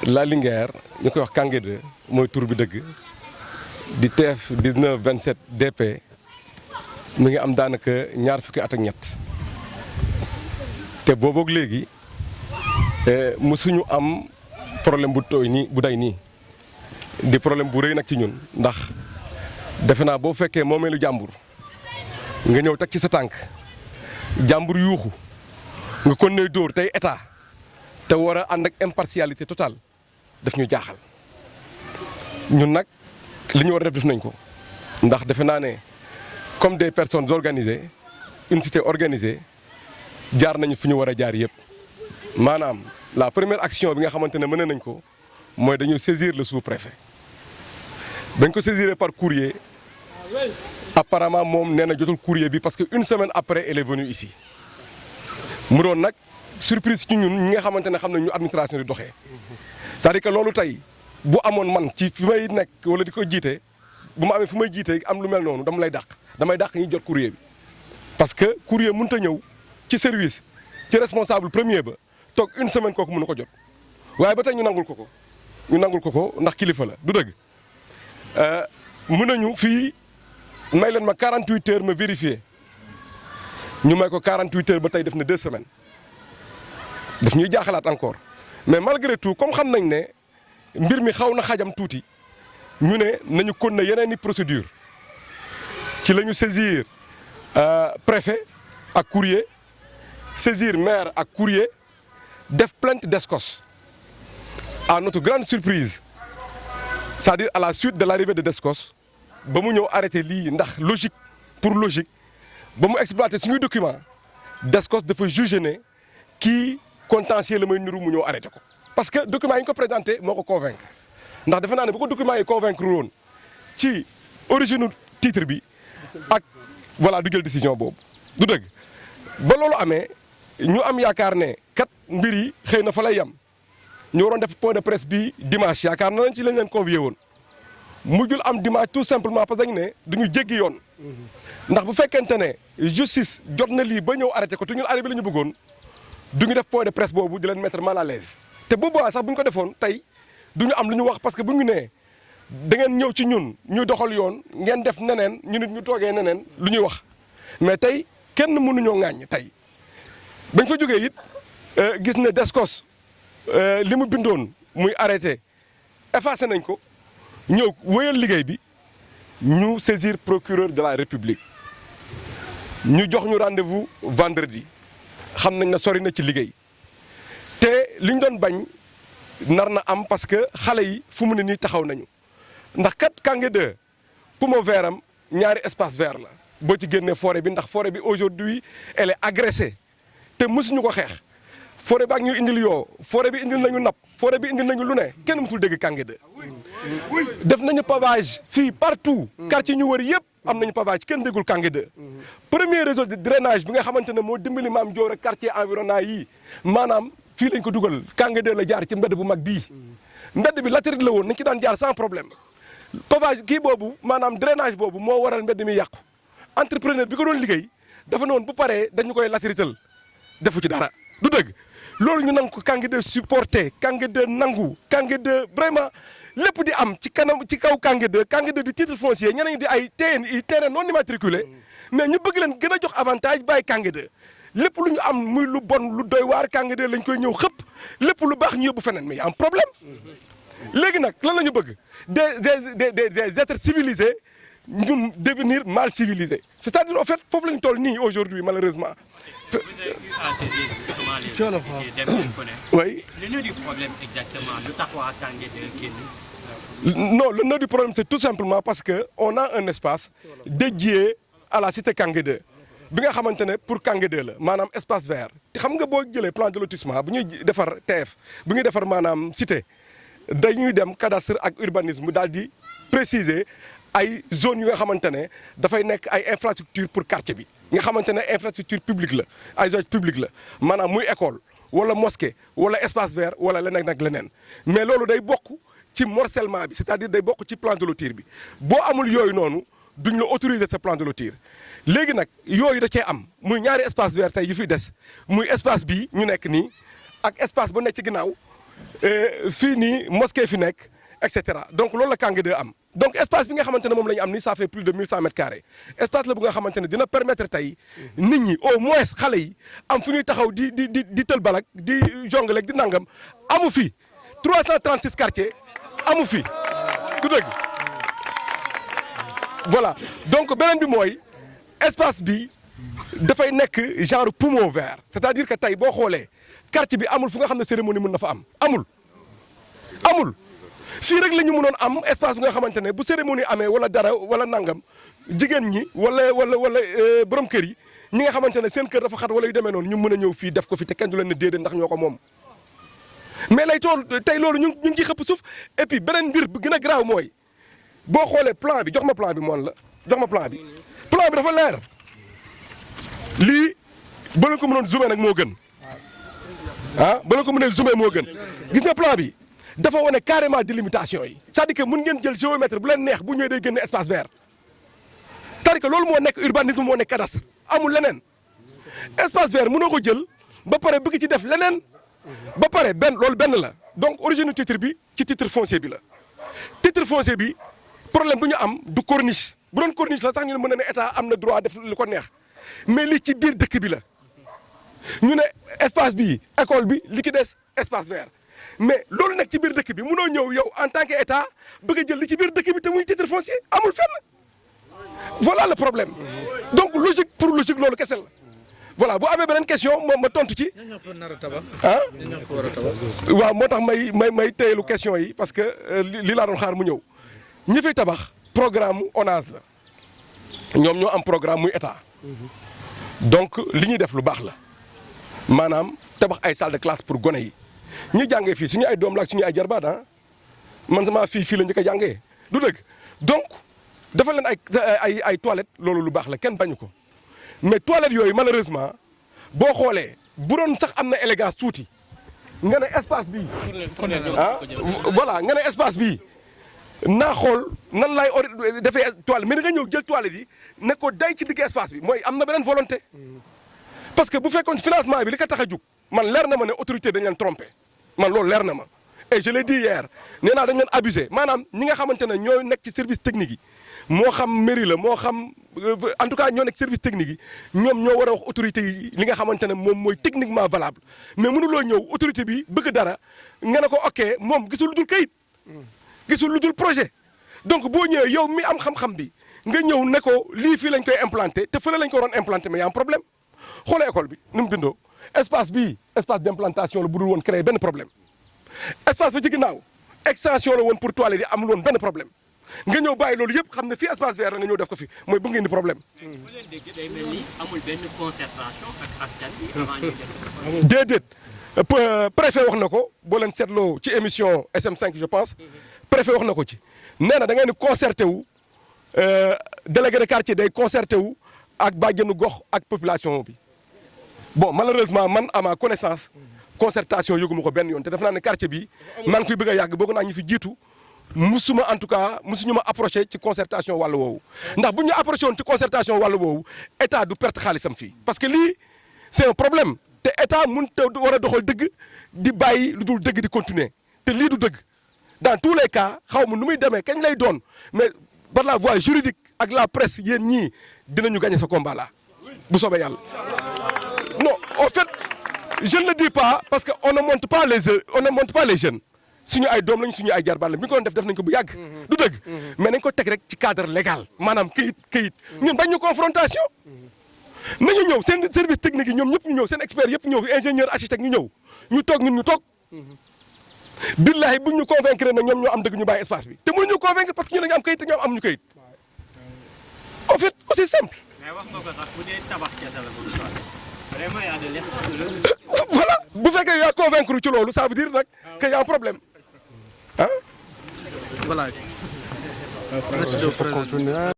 La Linguère ñu koy wax Kangué 2 mooy tur bi dëgg di TF 19 27 DP mi ngi am daanaka ñaar fukki at ak ñett te booboog léegi mësuñu am problème bu tooy nii bu day nii di problème bu rëy nag ci ñun ndax defe naa boo fekkee moomeelu jàmbur nga ñëw teg ci sa tànk jàmbur yuuxu nga kon ne dóor tey état te war a ànd ak impartialité totale daf ñu jaaxal ñun nag li ñu war a def nañ ko ndax defe naa ne comme des personnes organisées une cité organisée jaar nañu fi ñu war a jaar yëpp maanaam la première action bi nga xamante ne mën nañ ko mooy dañu saisir le sous-préfet bañ ko saisir par courrier apparemment moom nee na jotul courrier bi parce que une semaine après elle est venue ici mu doon nag surprise ci ñun ñi nga xamante ne xam nañ ñu administration di doxee c'est-à-dire que loolu tey bu amoon man ci fi may nekk wala di ko jiite bu ma amee fi may jiite am lu mel noonu damay dàq ñuy jot courrier bi parce que courrier mënut a ñëw ci service ci responsable premier ba toog une semaine kooku mënu ko jot waaye ba tey ñu nangul ko ko ndax kilifa la du dëgg mën nañu fii may leen ma 48 heures ma vérifier ñu may ko 48 heures ba tey def na 2 semaines daf ñuy jaaxalaat encore mais malgré tout comme xam nañ ne mbir mi xaw na xajam tuuti ñu ne nañu kon ne yeneen i procédure ci la ñu saisir préfet ak courrier saisir maire ak courrier def plainte Descos à notre grande surprise c'est-à-dire à la suite de l'arrivée de Descos ba mu ñëw arrêté lii ndax logique ba mu exploité suñuy document Descos dafa jugé ne kii contentieux la may niru mu ñëw arrêté ko parce que document yi ñu ko présenté moo ko convaincre ndax defe naa ne bu ko document yi convaincre woon ci origine titre bi ak voilà du jël décision boobu du dëgg ba loolu amee ñu am yaakaar ne kat mbir yi xëy na fa lay yam ñu waroon def point de presse bi dimanche yaakaar na nañ ci lañ leen convié woon mujjul am dimanche tout simplement parce que dañu ne duñu jéggi yoon ndax bu fekkente ne justice jot na lii ba ñëw arrêté ko te ñun arrêté bi la ñu bëggoon du ñu def point de presse boobu di leen mettre mal à l'aise te bu boobaa sax bu ñu ko defoon tey du ñu am lu ñu wax parce que bu ñu nee da ngeen ñëw ci ñun ñuy doxal yoon ngeen def neneen ñu nit ñu toogee neneen lu ñuy wax mais tey kenn mënuñoo ŋàññ tey bañ fa jógee it gis ne Descos li mu bindoon muy arrêté effacé nañ ko ñëw wéyal liggéey bi ñu saisir procureur de la République ñu jox ñu rendez-vous vendredi xam nañ na sori na ci liggéey te li ñu doon bañ nar na am parce que xale yi fu mu ne nii taxaw nañu ndax kat Kangué 2 poumon vert am ñaari espace vert la boo ci génnee forêt bi ndax forêt bi aujourd'hui elle est agressée te mësuñu ko xeex forêt ba ak ñu indil yoo forêt bi indil nañu napp forêt bi indil nañu lu ne kenn mësul dégg Kangué 2 def nañu pavage fii partout quartier ñu wër yëpp am nañu pavage kenn déggul Kangué 2 premier réseau de drainage bi nga xamante ne moo dimbali maam Dior ak quartier environnant yii maanaam fii lañ ko dugal Kangué 2 la jaar ci mbedd bu mag bii mbedd bi latérite la woon nañ ci daan jaar sans problème pavage kii boobu maanaam drainage boobu moo waral mbedd mi yàqu entrepreneur bi ko doon liggéey dafa noonu bu paree dañu koy latérital defu ci dara du dëgg loolu ñu nangu ko Kangué 2 supporté Kangué 2 nangu Kangué 2 vraiment lépp di am ci kanam ci kaw Kangué 2 di titre foncier ñeneen ñi di ay terrain non immatriculé mais ñu bëgg leen gën a jox avantage bàyyi Kangué 2 lépp lu ñu am muy lu bon lu doy waar Kangué 2 lañ koy ñëw xëpp lépp lu baax ñu yóbbu feneen mais am problème léegi nag lan la ñu bëgg des êtres civilisés ñun devenir mal civilisés c'est-à-dire en fait foofu la ñu toll nii aujourd'hui malheureusement. Vous avez eu à saisir justement oui. Le nœud du problème exactement lu tax waa Kangué 2 génn. Non, le nœud du problème c'est tout simplement parce que on a un espace dédié à la cité Kangué 2 bi nga xamante ne pour Kangué 2 la maanaam espace vert te xam nga boo jëlee plan de lotissement bu ñuy defar TF bu ñuy defar maanaam cité dañuy dem cadastre ak urbanisme daal di préciser ay zones yu nga xamante ne dafay nekk ay infrastructure pour quartier bi nga xamante ne infrastructure publique la ay usage public la maanaam muy école wala mosquée wala espace vert wala leneen nag leneen mais loolu day bokk ci morcellement bi c'est-à-dire day bokk ci plan de lotir bi boo amul yooyu noonu duñ la autoriser ce plan de lotir léegi nag yooyu da cee am muy ñaari espace vert tey yu fi des muy espace bii ñu nekk nii ak espace ba nekk ci ginnaaw fii nii mosquée fi nekk et cetera donc loolu la Kangué 2 am. donc espace bi nga xamante ne moom la ñu am nii ça fait plus de 1100 mètres carrés espace la bu nga xamante ne dina permettre tey nit ñi au moins xale yi am fu ñuy taxaw di tël balak di jongle di nangam amu fi 336 quartiers amu fi du dëgg voilà donc beneen bi mooy espace bi dafay nekk genre poumon vert c'est-à-dire que tey boo xoolee quartier bi amul fu nga xam ne cérémonie mën na fa am amul fii rek la ñu mënoon am espace bi nga xamante ne bu cérémonie amee wala dara wala nangam jigéen ñi wala borom kër yi ñi nga xamante ne seen kër dafa xat wala yu demee noonu ñu mën a ñëw fii def ko fi te kenn du leen ne déedéet ndax ñoo ko moom. mais lay tool tey loolu ñu ngi ciy xëpp suuf et puis beneen mbir bu gën a graaw mooy boo xoolee plan bi jox ma plan bi moom la jox ma plan bi dafa leer lii ba leen ko mënoon zoomer nag moo gën ah ba leen ko mënee zoomer moo gën gis nga plan bi. dafa wane carrément délimitation yi c'est-à-dire que mun ngeen jël géomètre bu leen neex bu ñëwee day génne espace vert c'est-à-dire que loolu moo nekk urbanisme moo nekk cadastre amul leneen espace vert mënoo ko jël ba pare bëgg ci def leneen ba pare loolu benn la donc origine titre bi ci titre foncier bi la titre foncier bi problème bu ñu am du corniche bu doon corniche la sax ñu ne mën na ne état am na droit def lu ko neex mais li ci biir dëkk bi la ñu ne espace bi école bi li ki des espace vert mais loolu nekk ci biir dëkk bi munoo ñëw yow en tant que état bëgg a jël li ci biir dëkk bi te muy titre foncier amul fenn voilà le problème donc logique pour logique loolu kese la voilà bu amee beneen question ma tontu ci. ah waaw moo tax may téyelu question yi parce que li laa doon xaar mu ñëw ñi fiy tabax programme ONAS la ñoom ñoo am programme muy état donc li ñuy def lu baax la maanaam tabax ay salle de classe pour gone yi. ñi jàngee fii suñu ay doom la ak suñu ay jarbaat ah man sama fii la njëkk a jàngee du dëgg donc dafa leen ay toilettes loolu lu baax la kenn bañu ko mais toilettes yooyu malheureusement boo xoolee bu doon sax am na élégance tuuti nga ne espace bii ah voilà nga ne espace bii naa xool nan laay defee toilette mais da nga ñëw jël toilettes yi ne ko day ci digg espace bi mooy am na beneen volonté parce que bu fekkoon financement bi li ko tax a jug man leer na ma ne autorité dañ leen trompé man loolu leer na ma et je l'ai dit hier nee naa dañ leen abusé maanaam ñi nga xamante ne ñoo nekk ci service technique yi moo xam mairie la moo xam en tout cas ñoo nekk service technique yi ñoom ñoo war a wax autorité yi li nga xamante ne moom mooy techniquement valable mais mënuloo ñëw autorité bi bëgg dara nga ne ko ok moom gisul lu dul kayit gisul lu dul projet donc boo ñëwee yow mi am xam-xam bi nga ñëw ne ko lii fii lañ koy implanté te fële lañ ko waroon implanté mais y a un problème xoolee école bi nu mu bindoo espace bii espace d'implantation la bu dul woon créer benn problème espace ba ci ginnaaw extension la woon pour toilette yi amul woon benn problème nga ñëw bàyyi loolu yëpp xam ne fii espace vert la nga ñëw def ko fi mooy bëgg ngeen di problème. bu leen dégg day mel ni amul benn concertation ak askan wi avant ñuy def. déedéet préfet wax na ko boo leen seetloo ci émission SM5 je pense préfet wax na ko ci nee na da ngeen di concerté wu délégué de quartier day concerté wu ak bàjjenu gox ak population bi. bon malheureusement man à ma connaissance concertation yëguma ko benn yoon te def naa ne quartier bi maa ngi fi bëgg a yàgg bokk naa ñu fi jiitu musuma en tout cas musuñu ma approché ci concertation wàllu woowu ndax bu ñu approché woon ci concertation wàllu woowu état du perte xaalisam fii parce que lii c'est un problème te état mun te war a doxal dëgg di bàyyi lu dul dëgg di continuer te lii du dëgg dans tous les cas xaw ma nu muy demee kañ lay doon mais par la voie juridique ak la presse yéen ñii dinañu gagner ce combat là bu soobee yàlla. Non, en fait, je ne le dis pas parce qu'on ne monte pas les jeunes. suñu ay doom lañ suñu ay jarbaat la bi ñu ko doon def nañ ko bu yàgg. du dëgg mais nañ ko teg rek ci cadre légal maanaam këyit ñun bañ ñu confrontation. nañu ñëw seen service technique yi ñoom ñëpp ñu ñëw seen expert yëpp ñëw ingénieur architecte ñu ñëw ñu toog ñun ñu toog. billahi buñ ñu convaincre na ñoom ñoo am dëgg ñu bàyyi espace bi te mënuñu convaincre parce que ñu dañu am këyit te ñoom amuñu këyit en fait aussi simple. mais wax nga ko sax bu dee tabax kese la vraiment y a de l'espace. Voilà bu fekkee yaa convaincre ci loolu ça veut dire nag que y a un problème ah. Voilà. Merci de